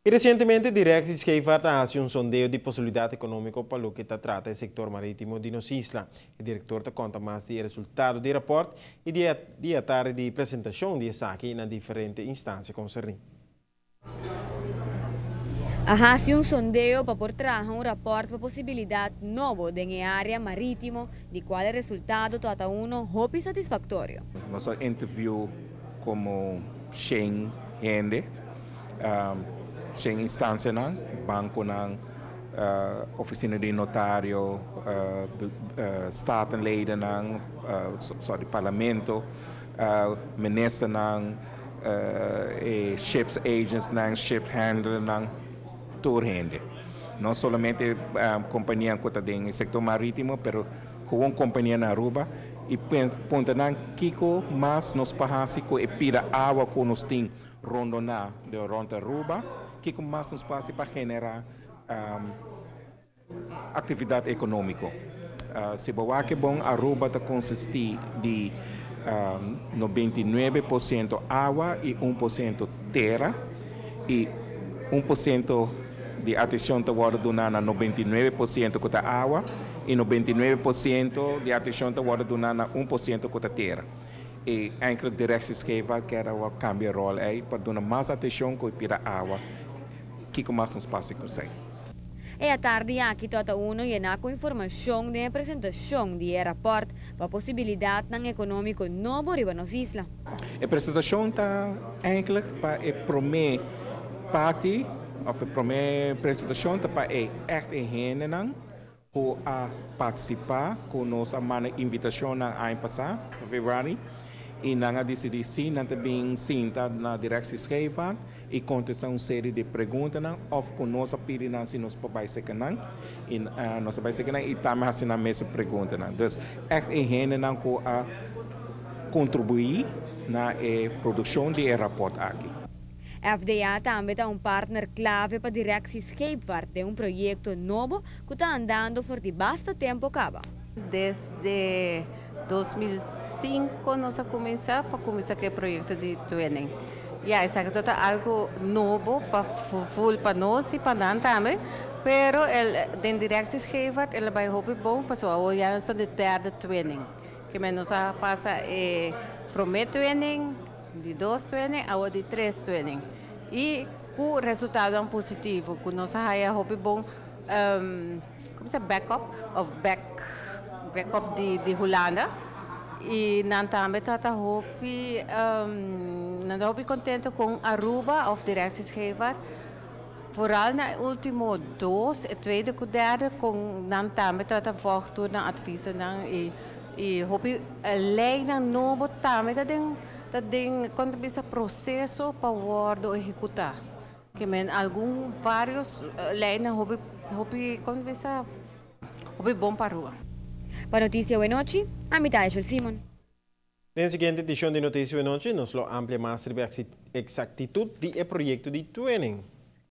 I resientemente Directie Scheepvaart a hasi un sondeo di posibilidat ekonómiko pa loke ta trata e sektor marítimo di nos isla. E direktor ta konta mas di e resultado di e rapòrt i di e atardi di presentashon di esaki na diferente instansia konserní. A hasi un sondeo pa por traha un rapòrt pa posibilidat nobo den e área marítimo, di kual e resultado tabata uno hopi satisfaktorio. Nos a interview komo 100 hende, 100 instansianan, bankonan, ofisina di notario, statenledennan, sorry, parlamento, ministernan, ships agentsnan, ship handlernan, tur hende. No solamente kompania ku ta den e sektor marítimo, pero gewoon kompania na Aruba i puntra nan kiko mas nos por hasi ku e pida awa ku nos tin rondoná di rònt Aruba, kiko mas nos por hasi pa generá aktividat ekonómiko. Si bo wak bon, Aruba ta konsistí di 99% awa i 1% tera i 1% di atenshon ta wòrdu duná na 99% ku ta awa i 99% di atenshon ta wòrdu duná na 1% ku ta tera. I eigenlijk Directie Scheepvaart kier a kambia e ròl ei pa duna mas atenshon ku e pida awa, kiko mas nos por hasi ku esei. E atardi aki tabata uno yená ku informashon den e presentashon di e rapòrt pa posibilidatnan ekonómiko nobo riba nos isla. E presentashon ta eigenlijk pa e promé parti òf e promé presentashon ta pa e ègt e hendenan ku a partisipá ku nos a manda invitashonnan aña pasá, febrüari, i nan a disidí si nan ta bin sinta na Directie Scheepvaart i kontestá un serie di preguntanan òf ku nos a pidi nan si nos por bai serka nan i nos a bai serka nan i tambe hasi nan mesun preguntanan. Dus ègt e hendenan ku a kontribuí na e produkshon di e rapòrt aki. FDA tambe ta un partner klave pa Directie Scheepvaart den un proyekto nobo ku ta andando for di basta tempu kaba. Desde 2005 nos a kuminsá pa kuminsá ku e proyekto di twinning. Ja, esaki ta algu nobo pa full pa nos i pa nan tambe, pero el den Directie Scheepvaart el a bai hopi bon, paso awor ya nos ta di derde twinning. Ke men nos a pasa e promé twinning, di dos twinning, awor di tres twinning. I ku resultado positivo, ku nos a haya hopi bon kon se backup of backup di Hulanda. I nan tambe ta hopi nan ta hopi kontentu ku Aruba of Directie Scheepvaart. Vooral na último dos, e tweede ku derde, ku nan tambe ta volg tur nan adviezen i hopi leinan nobo tambe ta den kon bisa proseso pa wòrdu ehekutá. Ke men algun varios leinan hopi hopi kon bisa hopi bon pa Aruba. Pa Notisia Awenochi, ami ta Simon. Den siguiente edishon di Notisia Awenochi, nos lo amplia mas riba eksaktitut di e proyekto di twinning.